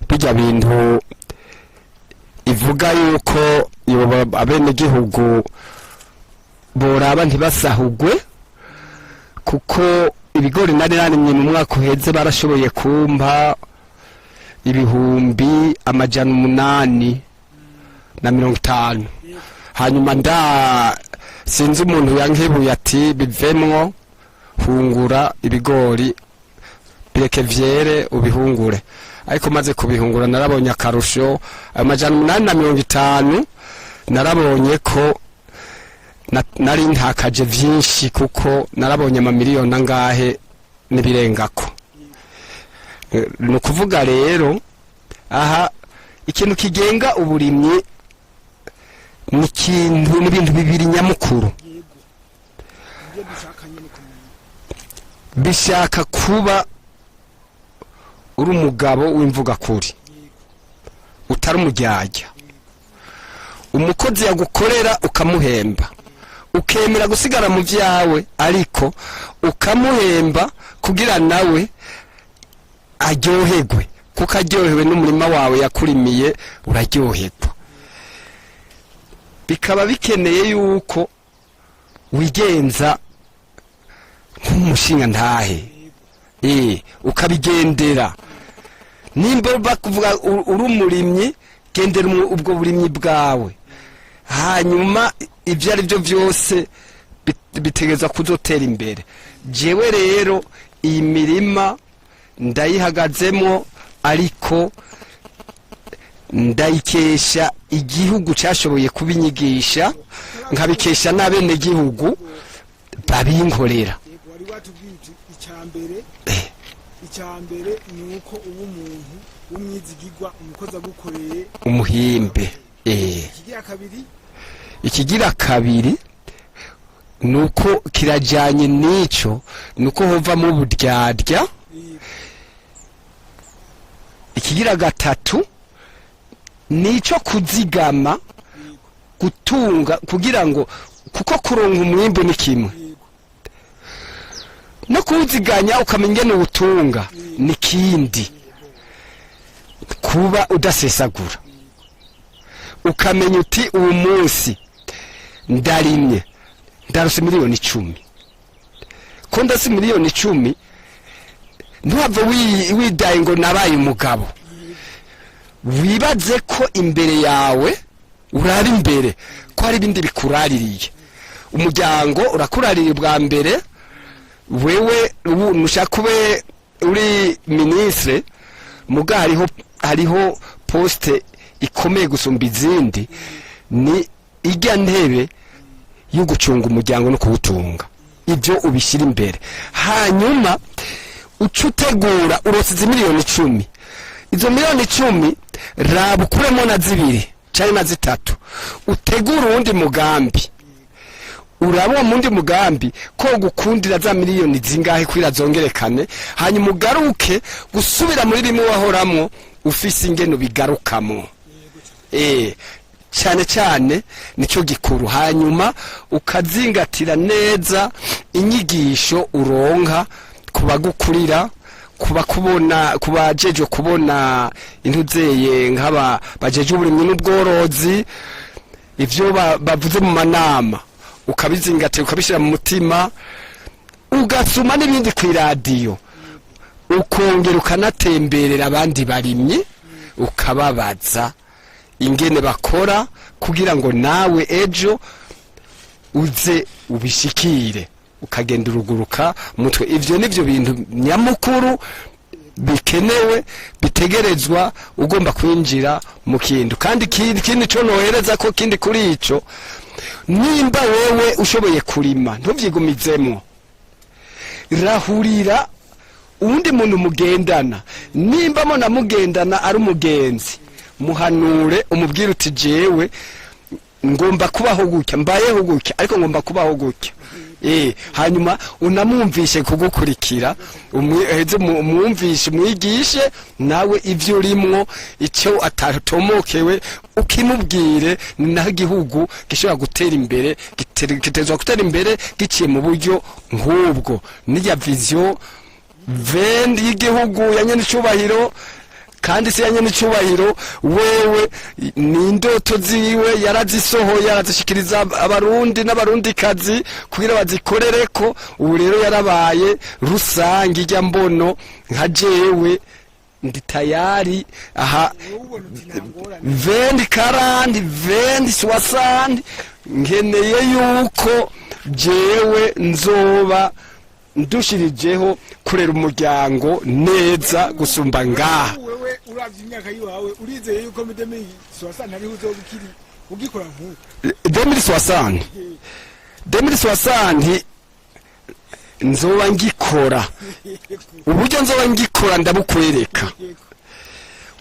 Bijya bintu ivuga yuko abenegihugu boraba ntibasahugwe, kuko ibigori nari narimye mu mwaka uheze barashoboye kumpa 850,000. Hanyuma nda sinzi umuntu yankebuye ati: "Bivemwo, hungura ibigori, bireke vyere, ubihungure." Ariko maze kubihungura narabonye akarusho. Ayo 850 narabonye ko nari ntakaje vyinshi, kuko narabonye amamiliyoni angahe n'ibirengako. Ni ukuvuga rero aha ikintu kigenga uburimyi ni ikintu, ni ibintu bibiri nyamukuru. Yego, ibyo dushaka nyine kumenya. Bishaka kuba uri umugabo w'imvugakuri, utari umuryarya. Umukozi yagukorera ukamuhemba, ukemera gusigara mu byawe, ariko ukamuhemba kugira nawe aryoherwe, kuko aryohewe n'umurima wawe yakurimiye uraryoherwa. Bikaba bikeneye yuko wigenza nk'umushinga ntahe, ukabigendera. Nimba bakuvuga uri umurimyi, gendera ubwo burimyi bwawe. Hanyuma ibyo ari byo byose bitegerezwa kuzotera imbere. Jewe rero iyi mirima ndayihagazemo, ariko ndayikesha igihugu cyashoboye kubinyigisha, nkabikesha n'abenegihugu babinkorera. Yego, wari watubwiye uti icya mbere ni uko uba umuntu w'umwizigirwa, umukozi agukoreye umuhimbe. Ikigira kabiri? Ikigira kabiri ni uko kirajyanye n'icyo, ni uko hovamo uburyarya. Ikigira gatatu ni icyo kuzigama, gutunga, kugira ngo, kuko kuronka umwimbu ni kimwe, no kuwuziganya ukamenya ingene uwutunga ni kindi. Kuba udasesagura, ukamenya uti: "Uwu munsi ndarimye, ndarose 10 miliyoni." Ko ndase 10 miliyoni, ntuhave widaye ngo nabaye umugabo. Wibaze ko imbere yawe, uraba imbere ko hari ibindi bikuraririye. Umuryango urakuraririye bwa mbere. Wewe ubu nushaka ube uri ministre, muga hariho poste ikomeye gusumba izindi, ni ijya ntebe yo gucunga umuryango no kuwutunga. Ibyo ubishyira imbere, hanyuma uca utegura. Urose izi 10 miliyoni, izo 10 miliyoni raba ukuremo na zibiri cyangwa na zitatu, utegure uwundi mugambi. Uraba uwo mundi mugambi ko gukundira za miliyoni zingahe kwira zongerekane, hanyuma ugaruke gusubira muri bimwe wahoramwo ufise ingeno bigarukamo. Cyane cyane nicyo gikuru. Hanyuma ukazingatira neza inyigisho uronka kubagukurira, kuba kubona kubajejwe kubona intuzeye, nk'aba bajeje uburimyi n'ubworozi, ivyo bavuze mu manama ukabizingatira, ukabishyira mu mutima, ugasoma n'ibindi ku iradiyo, ukongera ukanatemberera abandi barimyi, ukababaza ingene bakora kugira ngo nawe ejo uze ubishikire, ukagenda uruguruka mutwe. Ivyo nivyo bintu nyamukuru bikenewe, bitegerezwa ugomba kwinjira mu kintu. Kandi ikindi co nohereza ko kindi kuri ico, nimba wewe ushoboye kurima, ntuvyigumizemwo, rahurira uwundi muntu mugendana. Nimba mona mugendana ari umugenzi, muhanure, umubwire uti: "Jewe ngomba kubaho gutya, mbayeho gutya, ariko ngomba kubaho gutya." Hanyuma unamwumvishe kugukurikira, uheze umwumvishe, umwigishe nawe ivyo urimwo, icyo atatomokewe ukimubwire. Ni naho igihugu gishobora gutera imbere, gitezwa gutera imbere giciye mu buryo nk'ubwo. N'iya vision 20 y'igihugu ya nyenicubahiro. Kandi se yanye n'icubahiro, wewe ni indoto ziwe yarazisohoye, arazishikiriza Abarundi n'Abarundikazi kugira bazikorereko. Ubu rero yarabaye rusange ijya mbono. Nka jewe ndi tayari aha. Wowe ubona uti nta ngorane. 2040, 2060, nkeneye yuko jewe nzoba ndushirijeho kurera umuryango neza gusumba ngaha. Wewe uravye imyaka yiwawe, urizeye yuko muri 2060 ariho uzoba ukiri ugikora nk'uko? 2060, 2060 nzoba ngikora. Uburyo nzoba ngikora ndabukwereka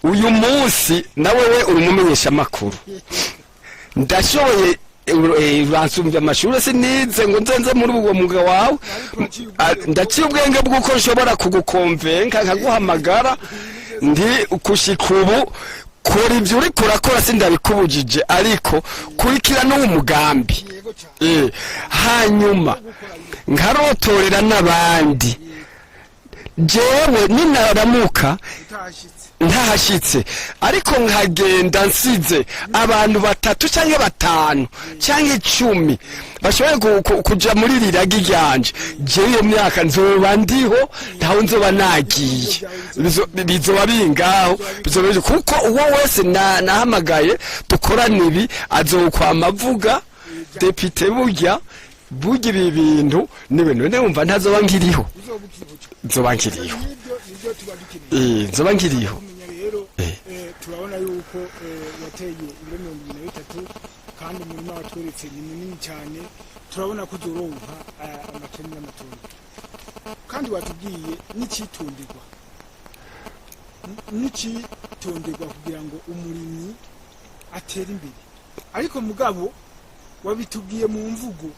uyu munsi. Nawe we uri umumenyesha amakuru, ndashoboye, bansumbya amashuri, sinize ngo nzenze muri uwo mwuga wawe. Ndaciye ubwenge bw'uko nshobora kugukonvenka, nkaguhamagara ndi kushika ubu kora ibyo uriko urakora, sindabikubujije, ariko kurikira n'uwo mugambi. Yego cyane. Hanyuma nkarotorera n'abandi. Jewe ninaramuka utashitse, ntahashyitse, ariko nkagenda nsize abantu batatu cyangwa batanu cyangwa 10 bashoboye kuja muri riragi ryanje, jewe iyo myaka nzoba ndiho, ntaho nzoba nagiye. Bizoba bingaho, bizoba kuko uwo wese nahamagaye dukorana ibi azokwama avuga: "Depite, burya burya ibi bintu niwe." None wumva ntazoba nkiriho? Uzoba ukiriho. Nzoba nkiriho. Nibyo, nibyo tuba dukeneye. Nzoba nkiriho. Kumenya rero, turabona yuko wateye ibiro 23, kandi umurima watweretse ni munini cyane. Turabona ko uzoronka amatoni n'amatoni, kandi watubwiye n'icitonderwa, n'icitonderwa kugira ngo umurimyi atere imbere. Ariko mugabo wabitubwiye mu mvugo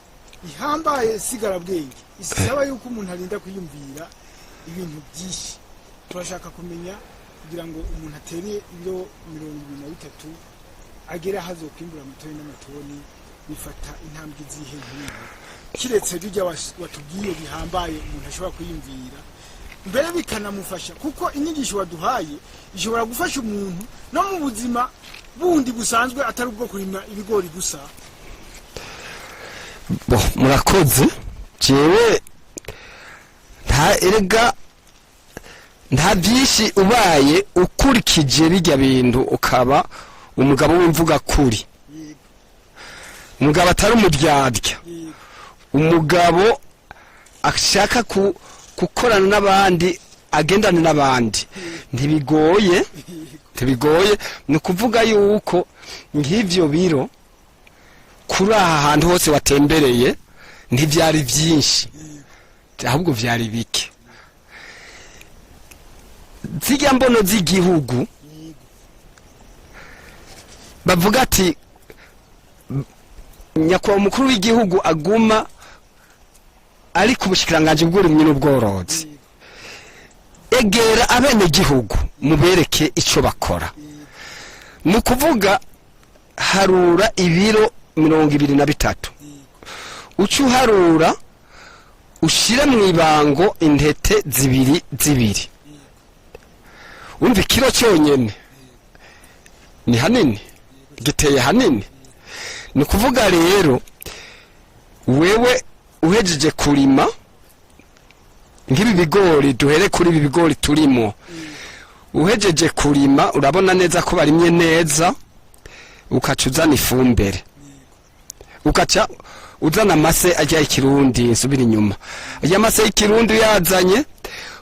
ihambaye sigarabwenge, isaba yuko umuntu arinda kwiyumvira ibintu byinshi. Turashaka kumenya, kugira ngo umuntu atere ibiro 23 agere aho azokwimbura amatoni n'amatoni, bifata intambwe izihe nk'iyi, kiretse bijya watubwiye bihambaye umuntu ashobora kwiyumvira mbere bikanamufasha, kuko inyigisho waduhaye ishobora gufasha umuntu no mu buzima bundi busanzwe atari ubwo kurima ibigori gusa? Bo, murakoze. Jewe nta, erega nta byinshi. Ubaye ukurikije bijya bintu, ukaba umugabo w'imvuga kuri, umugabo atari umuryarya, umugabo ashaka gukorana n'abandi, agendana n'abandi, ntibigoye, ntibigoye. Ni ukuvuga yuko nk'ivyo biro kuri aha hantu hose watembereye ntibyari byinshi, ahubwo byari bike. Zijya mbono z'igihugu bavuga ati nyakubahwa umukuru w'igihugu aguma ari ku bushikiranganji bw'uburimyi n'ubworozi, egera abenegihugu mubereke icyo bakora. Ni ukuvuga, harura ibiro 23, uca uharura ushyire mu ibango intete zibiri zibiri. Wumva, ikiro cyonyine ni hanini, giteye hanini. Ni ukuvuga rero, wewe uhejeje kurima nk'ibi bigori, duhere kuri ibi bigori turimo, uhejeje kurima urabona neza ko barimye neza, ukaca uzana ifumbire, ukaca uzana amase ajya y'ikirundi. Nsubira inyuma, ajya amase y'ikirundi uyazanye,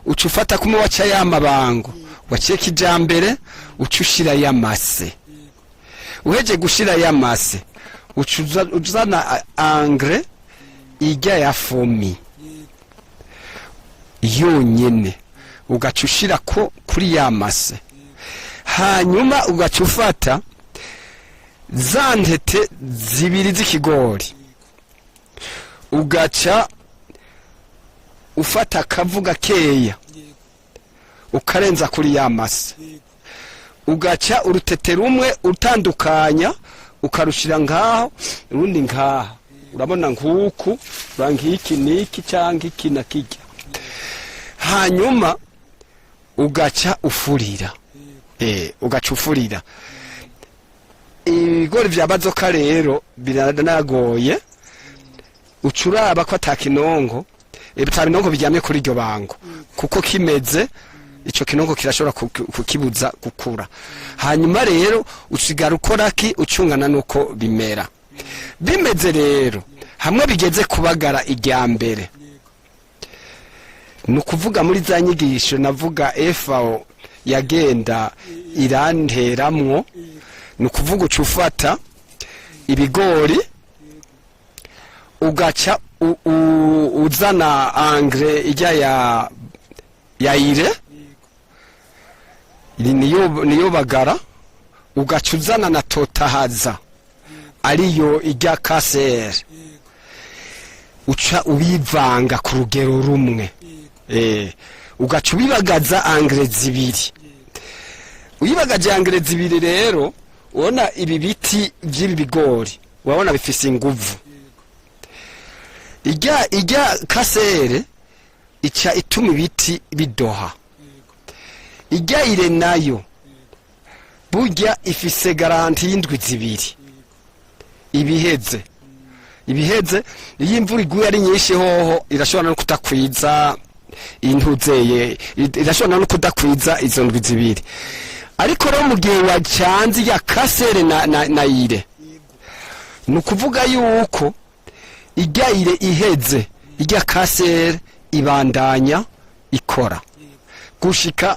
uca ufata kumwe waca ya mabango waciye kijambere, uca ushira y'amase. Uheje gushira y'amase, uca uzana engrais ijya ya fomi yonyene, ugaca ushira ko kuri ya mase. Hanyuma ugaca ufata za ntete zibiri z'ikigori, ugaca ufata akavu gakeya ukarenza kuri ya mase, ugaca urutete rumwe utandukanya, ukarushira ngaho, urundi ngaha. Urabona nk'uku nk'iki n'iki cyangwa iki na kijya. Hanyuma ugaca ufurira. Ugaca ufurira ibigori vya bazoka. Rero biranagoye, uca uraba ko ata kinonko, ata binonko biryamye kuri iryo bango, kuko kimeze ico kinonko kirashobora kukibuza gukura. Hanyuma rero usigara ukora ki? Ucungana nuko bimera. Bimeze rero hamwe bigeze kubagara irya mbere, ni ukuvuga muri za nyigisho navuga FAO yagenda iranteramwo, ni ukuvuga uca ufata ibigori, ugaca uzana engrais ijya ya urée, niyo bagara, ugaca uzana na totahaza, ariyo ijya kaseri, uca ubivanga ku rugero rumwe. Ugaca ubibagaza engrais zibiri. Uyibagaje engrais zibiri rero, ubona ibi biti by'ibi bigori, urabona bifise inguvu. Ijya kasere ica ituma ibiti bidoha. Ijya urée nayo burya ifise garantie y'indwi 2 ibiheze. Iyo imvura iguye ari nyinshi hoho irashobora no kutakwiza intuzeye, irashobora no kudakwiza izo ndwi 2. Ariko rero mu gihe wacanze ya kasere na urée, ni ukuvuga yuko ijya urée iheze, ijya kasere ibandanya ikora gushika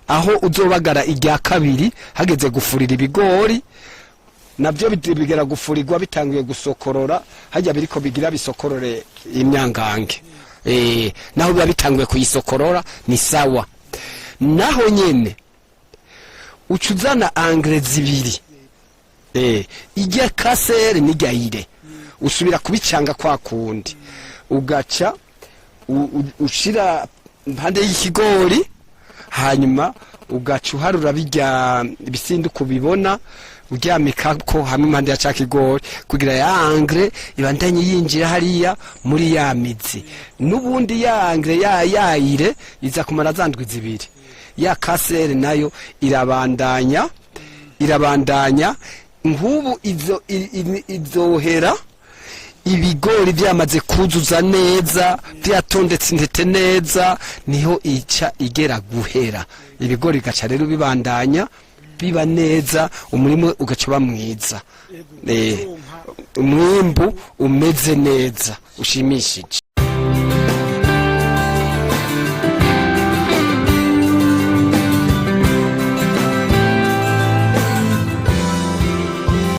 aho uzobagara irya kabiri. Hageze gufurira ibigori, nabyo bigera gufurirwa bitanguye gusokorora. Hajya biriko bigira bisokorore imyangange, naho biba bitanguye kuyisokorora ni sawa. Naho nyene uca uzana engrais zibiri, ijya kasere n'ijya urée, usubira kubicanga kwa kundi, ugaca ushira impande y'ikigori, hanyuma ugaca uharura bijya ibisinduku ubibona uryamika ko hamwe impande ya ca kigori, kugira ya engrais ibandanye yinjira hariya muri ya mizi. N'ubundi ya engrais ya urée iza kumara za ndwi 2, ya kasere nayo irabandanya. Nk'ubu izo izohera ibigori byamaze kuzuza neza, byatondetse intete neza, niho ica igera guhera. Ibigori bigaca rero bibandanya biba neza, umurima ugaca uba mwiza, umwimbu umeze neza ushimishije.